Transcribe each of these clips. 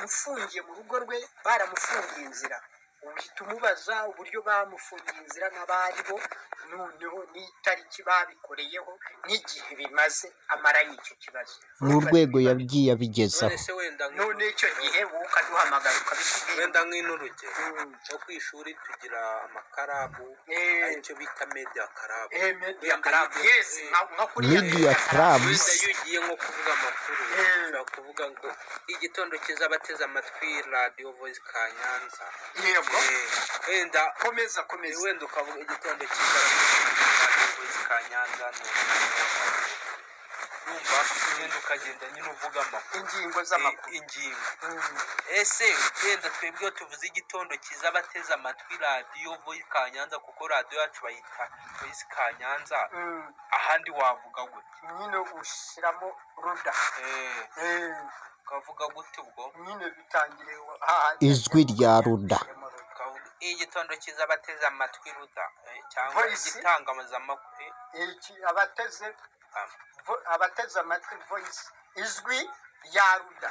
Baramufungiye mu rugo rwe, baramufungiye inzira. Uhita umubaza uburyo bamufungiye inzira n'abari bo, noneho n'itariki babikoreyeho n'igihe bimaze amaranye icyo kibazo. N'urwego yagiye abigezaho. None se wenda None icyo gihe wowe ukaduhamagara, ukabitubwira. Wenda nk'inurugero, nko ku ishuri tugira amakarabu, aricyo bita media club. Media club, yes, nka kuriya. Media clubs. Wenda iyo ugiye nko kuvuga amakuru, ushobora kuvuga ngo igitondo cyiza abateze amatwi Radiyo Voice ka Nyanza. Yego. Wenda Komeza, komeza. Wenda ukavuga igitondo cyiza abateze amatwi Radiyo Voice ka Nyanza, ni numva wenda ukagenda nyine uvuga amakuru. Ingingo z'amakuru. Ingingo. Ese wenda twebwe iyo tuvuze igitondo cyiza abateze amatwi Radiyo Voice ka Nyanza, kuko radiyo yacu bayita Voice ka Nyanza, ahandi wavuga gute? Nyine ushyiramo ruda. Ukavuga gute ubwo? Nyine bitangire hahandi. Ijwi rya Ruda. Ukavuga igitondo cyiza abateze amatwi ruda, cyangwa Voice. igitangazamakuru. Iki abateze abateze amatwi Voice, ijwi rya Ruda.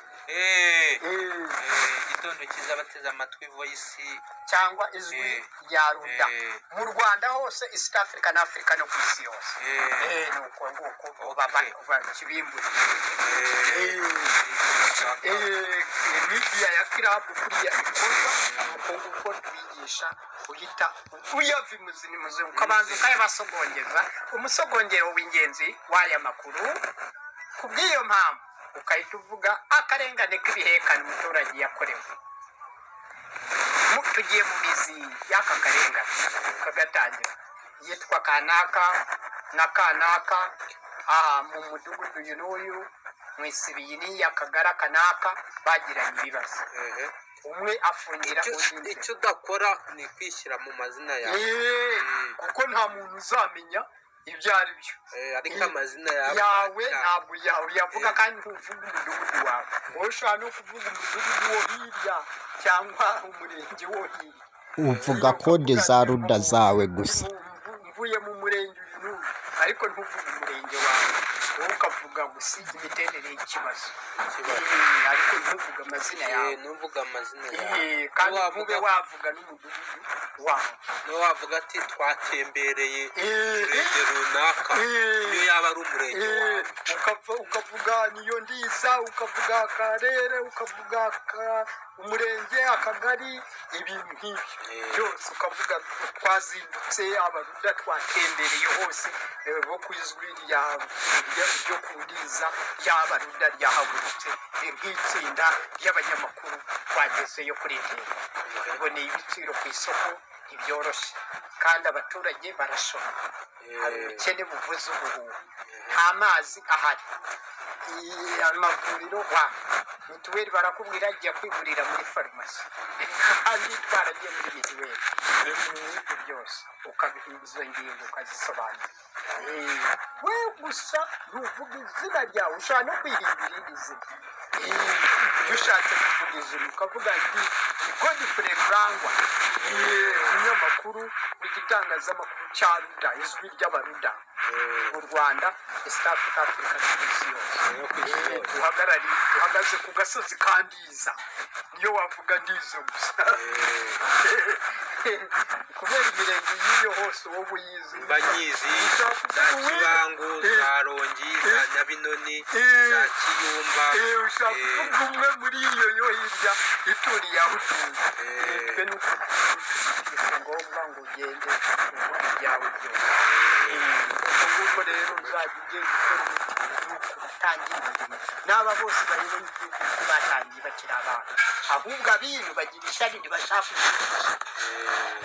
Igitondo cyiza abateze amatwi Voice Cyangwa ijwi rya Ruda mu Rwanda hose, East Africa na Africa no ku isi yose. Ni uko nguko bakibimbura. Media ya club kuriya ikorwa, ni uko nguko twigisha uhita uyava imuzi n'imuzi, ukabanza ukayabasogongeza umusogongero w'ingenzi w'aya makuru. Ku bw'iyo mpamvu ukahita uvuga akarengane k'ibihekane umuturage yakorewe. Tugiye mu mizi y'aka karengane, kagatangira yitwa kanaka na kanaka, aha mu mudugudu uyu n'uyu, mu isibo iyi n'iyi, akagara kanaka, bagiranye ibibazo, umwe afungira undi inzira. Icyo udakora ni kwishyira mu mazina yawe. Kuko nta muntu uzamenya ibyo ari byo. Ariko amazina yawe Yawe aracyari. ntabwo yawe uyavuga, kandi ntuvuga umudugudu wawe. Wowe ushobora no kuvuga umudugudu wo hirya cyangwa umurenge wo hirya. Uvuga kode za Ruda zawe gusa. Mvuye mu murenge uyu n'uyu, ariko ntuvuge umurenge wawe. Wowe ukavuga gusa imiterere y'ikibazo. Ikibazo. Ariko ntuvuge amazina yawe. Ntuvuge amazina yawe. Kandi Wavuga- ntube wavuga n'umudugudu wawe. Niyo wavuga ati twatembereye umurenge runaka, niyo yaba ari umurenge wawe. Ukavuga niyo ndiza, ukavuga akarere, ukavuga umurenge, akagari, ibintu nk'ibyo byose. Ukavuga twazindutse abaruda, twatembereye hose, bo ku ijwi ryo ku ndiza ry'abaruda ryahagurutse, nk'itsinda ry'abanyamakuru twagezeyo kuri intego ngo ni ibiciro ku isoko ntibyoroshye, kandi abaturage barashoma, hari ubukene buvuza ubuhuha, nta mazi ahari, amavuriro wa mituweli barakubwira jya kwigurira muri farumasi kandi twaragiye muri mituweli, ibintu nk'ibyo byose ukabiha izo ngingo ukazisobanura. We gusa ntuvuga izina ryawe, ushobora no kwirinda irindi zina. Iyo ushatse kuvuga izina ukavuga ndi Godfrey Rurangwa, umunyamakuru w'igitangazamakuru cya Ruda, ijwi ry'abaruda mu Rwanda, East Africa, Africa no ku isi yose. No ku isi yose. Duhagarariye, duhagaze ku gasozi ka Ndiza, niyo wavuga Ndiza gusa, kubera imirenge y'iyo hose wowe uyizi. Mba nyizi za Kibangu, za Rongi, za Nyabinoni, za Kiyumba. Ushaka kuvuga umwe muri iyo yo hirya ituriye aho utuye. Twe nuko si ngombwa ngo ugende uvuge ibyawe byose. Ubwo nguko rero uzajya ugenda ukora imiti nuko batangira imirimo n'aba bose bayoboye igihugu uko batangiye bakiri abana. Ahubwo abinu bagira ishyari, ntibashaka kubyigisha,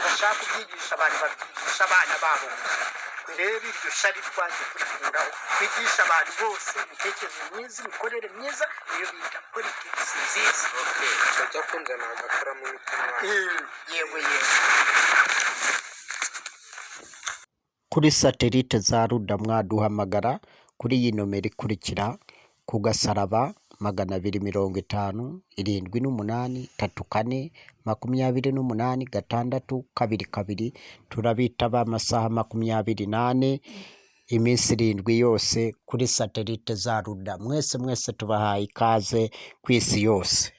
bashaka kubyigisha abantu babyigisha abana babo gusa. Rero iryo shari twaje kurikuraho, twigisha abantu bose imitekerereze myiza, imikorere myiza, niyo bita politics nziza. Okay, ujya kunzana agakaramu n'utunwa. Yego yego. Kuri satelite za Ruda mwaduhamagara kuri iyi nomero ikurikira ku gasaraba 250 78 34 28 6 2 2. Turabitaba amasaha 24, iminsi 7 yose kuri satelite za Ruda. Mwese mwese tubahaye ikaze ku isi yose.